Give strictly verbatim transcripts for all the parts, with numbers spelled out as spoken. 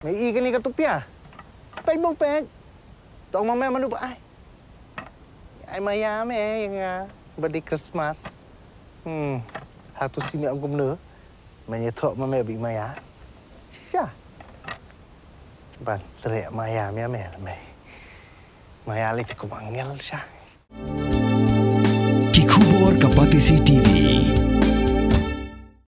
Me i kane ka tupia. Peit bong peit. Tong ma me manu ba ai. Ai maya me ïa nga. Ba dei Christmas. Hmm. Hatu si me ong kumno. Me ïathuh ma me ba i maya. Shisha. Ban treh maya me me me. Maya lei te kum angel sha. Ki khubor ka Batesi T V.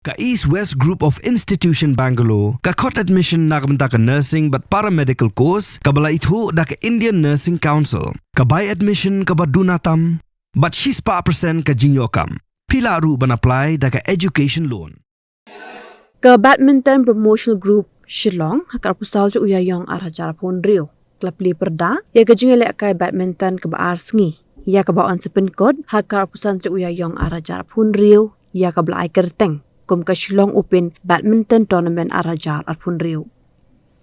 Ka East West Group of Institution Bangalore ka khot admission na ka bynta ka nursing bad paramedical course kaba la ithuh da ka Indian Nursing Council. Ka bai admission kaba duna tam bad shispah percent ka jingïoh kam. Phi lah ruh ban apply da ka education loan. Ka Badminton Promotional Group Shillong ha ka arphew saw tarik u Ïaïong ar hajar arphew hynriew ka la plie pyrda ïa ka jingïalehkai badminton kaba ar sngi ïa kaba yn sa pynkut ha ka arphew san tarik u Ïaïong ar hajar arphew hynriew ïa kaba la ai kyrteng kum ka Shillong Open Badminton Tournament ar hajar arphew hynriew.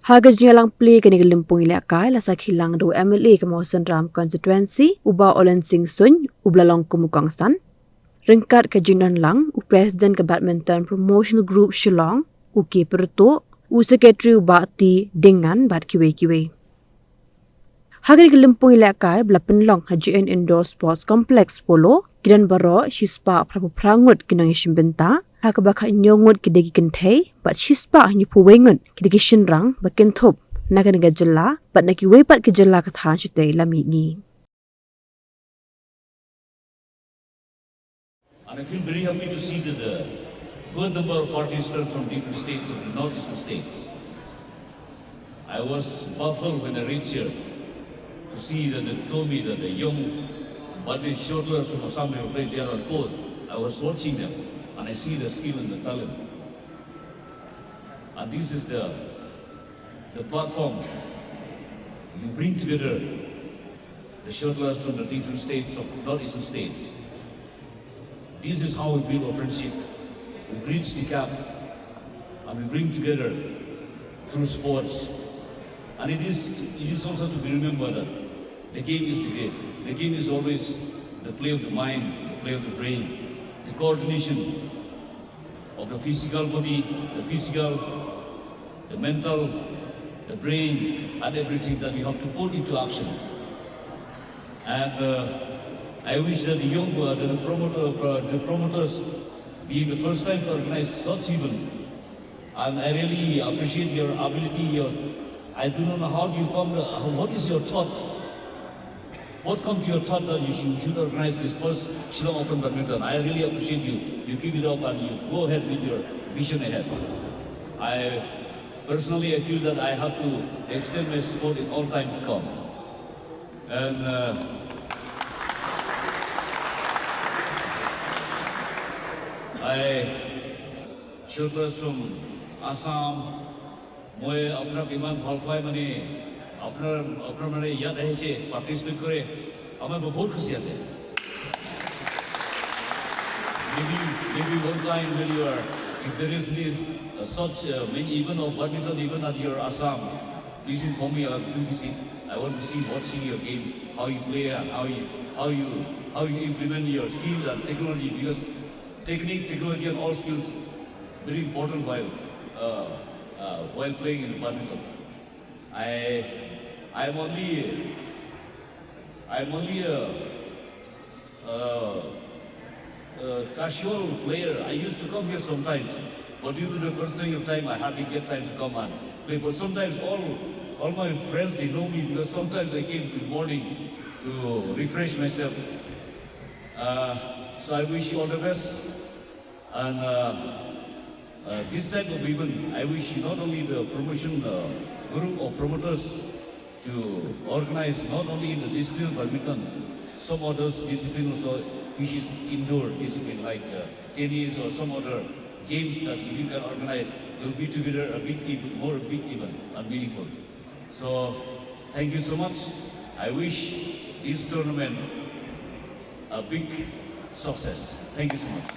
Ha ka jingïalang plie kane ka lympung ïalehkai la sakhi lang da u M L A ka Mawsynram Constituency u Bah Olen Singh Suin uba la long kum u kongsan. Ryngkat ka jingdon lang u President ka Badminton Promotional Group Shillong u K Pyrtuh, u Secretary u Bah T Dengan bad kiwei kiwei. Ha kane ka lympung ïalehkai ba la pynlong ha J N Indoor Sports Complex Polo ki don baroh shispah phra phew phra ngut ki nongïashim bynta, ha kaba khathynñiew ngut ki dei ki kynthei bad shispah hynñiewphew wei ngut ki dei ki shynrang ba kynthup na kane ka jylla bad na kiwei pat ki jylla ka thaiñ shatei la mihngi. And I feel very happy to see that the good number of participants from different states, of the northeastern states. I was baffled when I reached here to see that they told me that the young budding shuttlers from Assam who played there on court. I was watching them and I see the skill and the talent. And this is the, the platform you bring together the shuttlers from the different states of northeastern states. This is how we build our friendship. We bridge the gap and we bring together through sports. And it is, it is also to be remembered that the game is the game. The game is always the play of the mind, the play of the brain, the coordination of the physical body, the physical, the mental, the brain, and everything that we have to put into action. And uh, I wish that the young, uh, the promoter, uh, the promoters, being the first time to organize such event, and I really appreciate your ability. Your, I do not know how do you come. Uh, what is your thought? What come to your thought that you should, you should organize this first Shillong Open Badminton? I really appreciate you. You keep it up and you go ahead with your vision ahead. I personally, I feel that I have to extend my support in all times to come. And uh, I, shuttlers from Assam, মই আপোনাক ইমান ভাল পাই মানে, আপোনাৰ, আপোনাৰ মানে ইয়াত আহিছে, পাৰ্টিচিপেট কৰে, আমাৰ বহুত খুচি আছে। Maybe, maybe one time when you are, if there is any uh, such uh, many event of badminton event at your Assam, please inform me. I do visit. I want to see, watching your game, how you play and how you, how you, how you implement your skill and technology, because technique, technology, and all skills very important while uh, uh, while playing in badminton. I, I'm only, I'm only a, a, a casual player. I used to come here sometimes, but due to the constraint of time, I hardly get time to come and play. But sometimes all, all my friends, they know me because sometimes I came in the morning to refresh myself. Uh, so I wish you all the best. And uh, uh, this type of event, I wish not only the promotion uh, group or promoters to organize not only in the discipline of badminton, some others discipline also, which is indoor discipline like uh, tennis or some other games that if you can organize, will be together a big event, more big event and meaningful. So, thank you so much. I wish this tournament a big success. Thank you so much.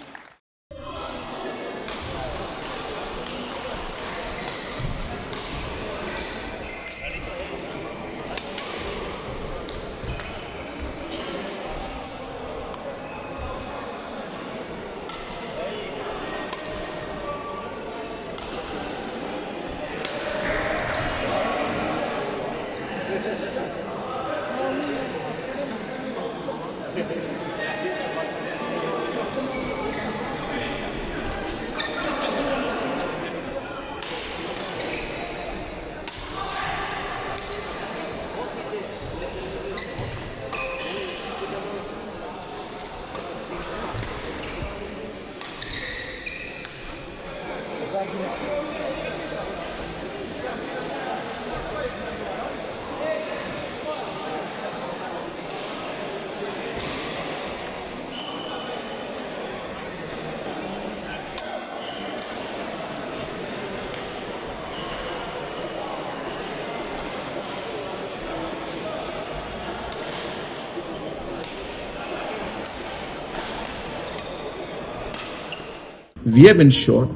We have ensured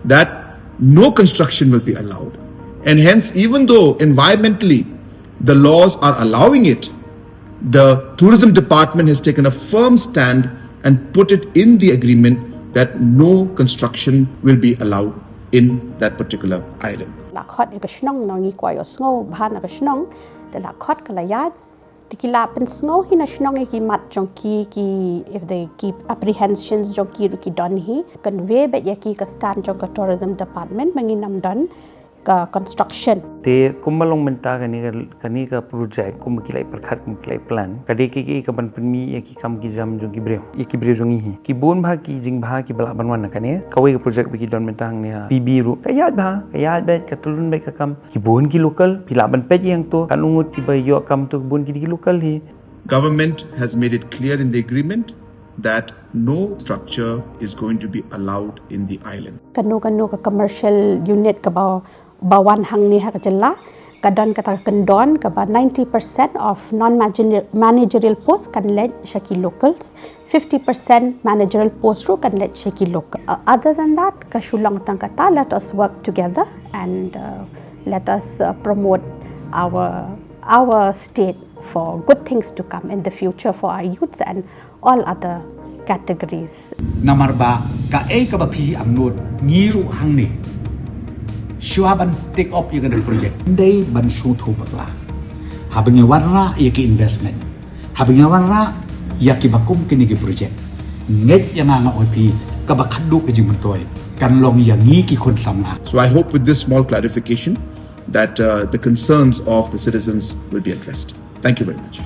that no construction will be allowed. And hence, even though environmentally the laws are allowing it, the tourism department has taken a firm stand and put it in the agreement that no construction will be allowed in that particular island. La khot ïa ka shnong, ngi kwah ïohsngew bha na ka shnong. Da la khot ka la ïaid. Te ki la pynsngew hi na shnong ïa ki mat jong ki, ki, if they keep apprehensions jong ki ruh ki don hi. Convey beit ïa ki ka stand jong ka tourism department ba ngin ym don ka construction. Te kumba long mynta kane ka, kane ka project, kumba ki la pyrkhat, kumba ki la plan, ka dei ka, ka, ka ban pynmih ïa ki kam ki jam jong ki briew, ïa ki briew jong ngi hi. Ki bun bha ki jingbha kiba lah ban wan na kane. Kawei ka project ba ki don mynta hangne ha P B ruh, ka ïaid bha, ka ïaid beit, ka tyllun beit ka kam. Ki bun ki local, phi lah ban peit ïa to, katno ngut kiba ïoh kam to, ki bun ki dei ki local hi. Government has made it clear in the agreement that no structure is going to be allowed in the island. Kano kano ka commercial unit kaba, ba wan hangne ha ka jylla, ka don kata ka kyndon kaba ninety percent of non-managerial post kan leit sha ki locals, fifty percent managerial post ruh kan leit sha ki local. Uh, other than that, ka shu long tang kata, let us work together and, uh, let us, uh, promote our, our state for good things to come in the future for our youths and all other categories. Namar ba kaei kaba phi angnud, ngi ruh hangne, shuwa ban take up ïa kane ka project, dei ban sngewthuh bakla. Haba ngi wanrah ïa ki investment, haba ngi wanrah ïa kiba kum kine ki project, ngeit ïa nga, nga ong ïa phi, kaba khatduh ka jingmyntoi kan long ïa ngi ki khun samla. So I hope with this small clarification that, uh, the concerns of the citizens will be addressed. Thank you very much.